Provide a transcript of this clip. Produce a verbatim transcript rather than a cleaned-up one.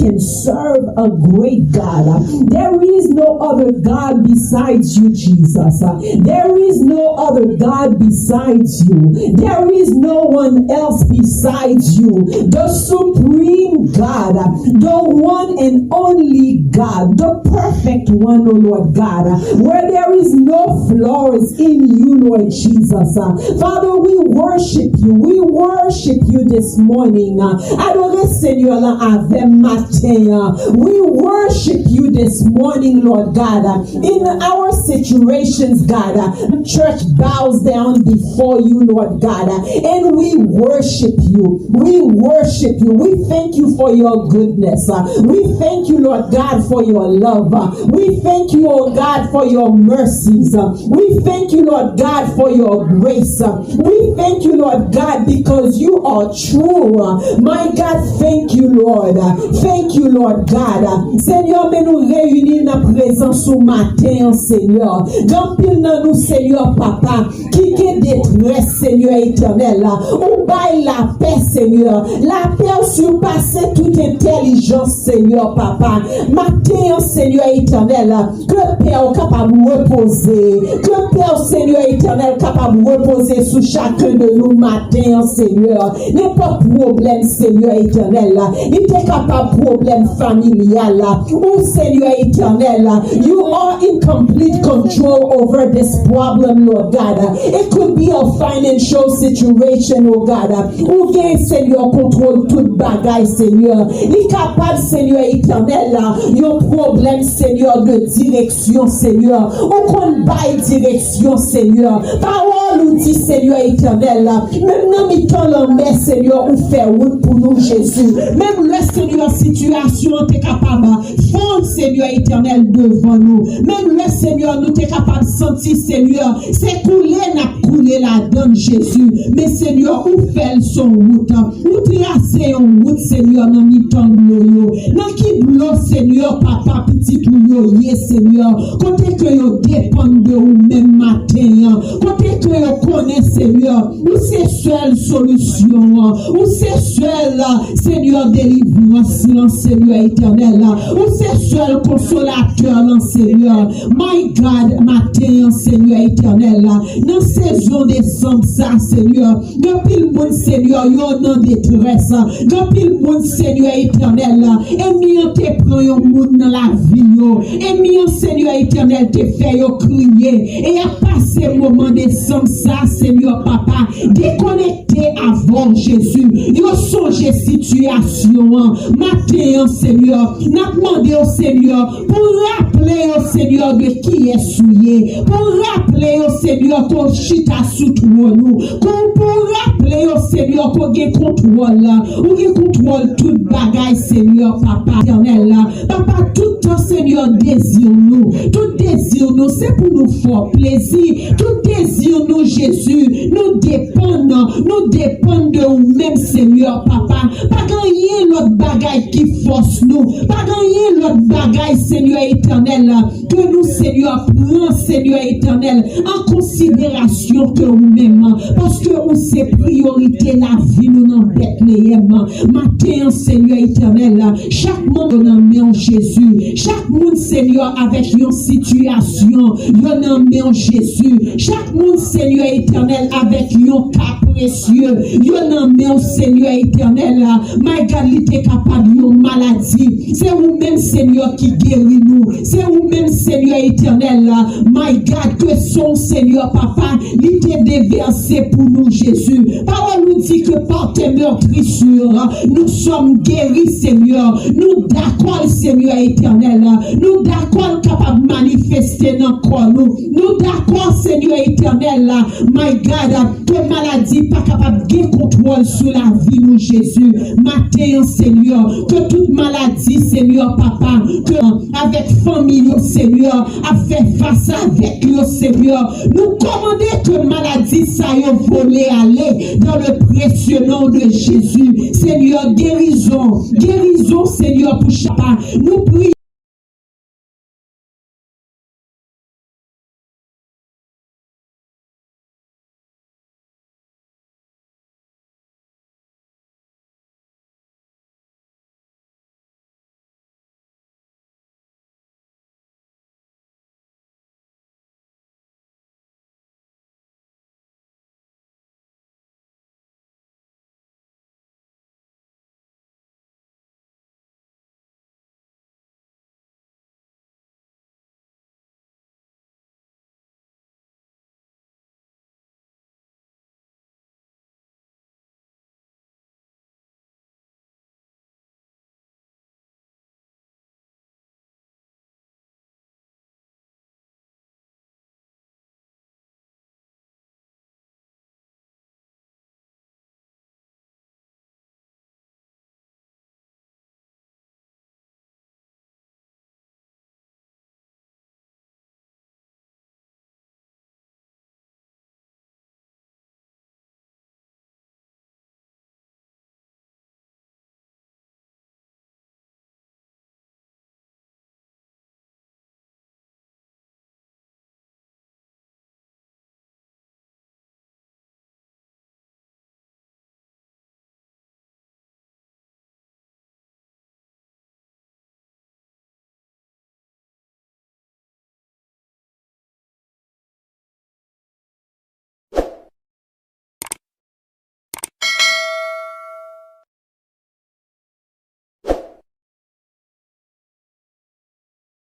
can serve a great God. There is no other God besides you, Jesus. There is no other God besides you. There is no one else besides you. The supreme God, the one and only God, the perfect one, O Lord God, where there is no flaws in you, Lord Jesus. Father, we worship you. We worship you this morning. Adore Senyè la avè m maten an. We worship you this morning, Lord God. In our situations, God, the church bows down before you, Lord God, and we worship you. We worship you. We thank you for your goodness. We thank you, Lord God, for your love. We thank you, oh God, for your mercies. We thank you, Lord God, for your grace. We thank you, Lord God, because you are true. My God, thank you, Lord. Thank you, Lord God. Senyè, men nou reyini nan prezans ou maten an, Senyè. Gen anpil nan nou, Senyè, papa, ki gen detrès, Senyè Etènèl. Ou bay lapè, Senyè. Lapè w sipase tout entèlijans, Senyè, papa. Maten an, Senyè Etènèl, ke pè w kapab repoze. Ke pè w, Senyè Etènèl, kapab repoze sou chaken de nou maten an, Senyè. Nenpòt pwoblèm, Senyè Etènèl, li te kapab pwoblèm familyal. Ou, Senyè Etènèl, you are in complete control over this problem, Lord God. It could be a financial situation, oh God. Ou gen, Senyè, kontwòl tout bagay, Senyè. Li kapab, Senyè Etènèl, yon pwoblèm, Senyè, de direksyon, Senyè. Ou konn bay direksyon, Senyè. Pawòl ou di, Senyè Etènèl, menm nan mitan lanmè, Senyè, ou fè wout pou nou, Jezi. Menm lè, Senyè, sitiyasyon an te kapab fon, Senyè Etènèl, devan nou. Menm lè, Senyè, nou te kapab santi, Senyè, se koule n ap koule ladan l, Jezi. Men, Senyè, ou fè l se yon wout. Ou trase yon wout, Senyè, nan mitan dlo yo. Nan ki dlo, Senyè, papa, pitit ou yo ye, Senyè? Kote ke yo depann de ou menm maten an? Kote ke yo konnen, Senyè, ou se sèl solisyon an? Ou se sèl, Senyè, delivrans lan, Senyè Etènèl? Ou se sèl konsolatè lan, Senyè? My God, maten an, Senyè Etènèl, nan sezon desanm sa, Senyè, gen anpil moun, Senyè, yo nan detrès. Gen anpil moun, Senyè Etènèl, ènmi an te pran yon moun nan lavi yo. Ènmi an, Senyè Etènèl, te fè yo kriye. E y ap pase moman desanm sa, Senyè papa, dekonekte avè w, Jezi. Yo sonje sitiyasyon an. Maten an, Senyè, n ap mande w, Senyè, pou w raple yo, Senyè, de kiyès ou ye. Pou w raple yo, Senyè, ke w chita sou twòn ou. Pou, pou w raple yo, Senyè, ke w gen kontwòl la. Ou gen kontwòl tout bagay, Senyè, papa etènèl la. Papa, tout tan, Senyè, dezi nou, tout dezi nou, se pou nou fè w plezi. Tout dezi nou, Jezi, nou depann, nou depann de ou menm, Senyè, papa. Pa gen anyen lòt bagay ki fòs nou. Pa gen anyen lòt bagay, Senyè etènèl, ke nou, Senyè, pran, Senyè etènèl, an konsiderasyon ke ou menm, paske ou se priyorite lavi nou nan Betleyèm. Maten an, Senyè etènèl, chak moun yo nan men w, Jezi. Chak moun, Senyè, avèk yon sitiyasyon, yo nan men w, Jezi. Chak moun, Senyè etènèl, avèk yon ka presye, yo nan men w, Senyè etènèl. My God, li te kapab yon maladi. Se ou menm, Senyè, ki geri nou. Se ou menm, Senyè etènèl. My God, ke san w, Senyè, papa, li te devèse pou nou, Jezi. Pawòl ou di ke par tes meurtrissures, nous sommes guéris, Senyè. Nou dakò l, Senyè etènèl. Nou dakò l kapab manifeste nan kò nou. Nou dakò, Senyè etènèl, my God, ke maladi pa kapab gen kontwòl sou lavi nou, Jezi. Maten an, Senyè, ke tout maladi, Senyè, papa, ke avèk fanmi yo, Senyè, ap fè fas avèk yo, Senyè. Nou kòmande ke maladi sa yo vole ale dans le précieux nom de Jésus. Senyè, gerizon, gerizon, Senyè, pou chak. Nou priye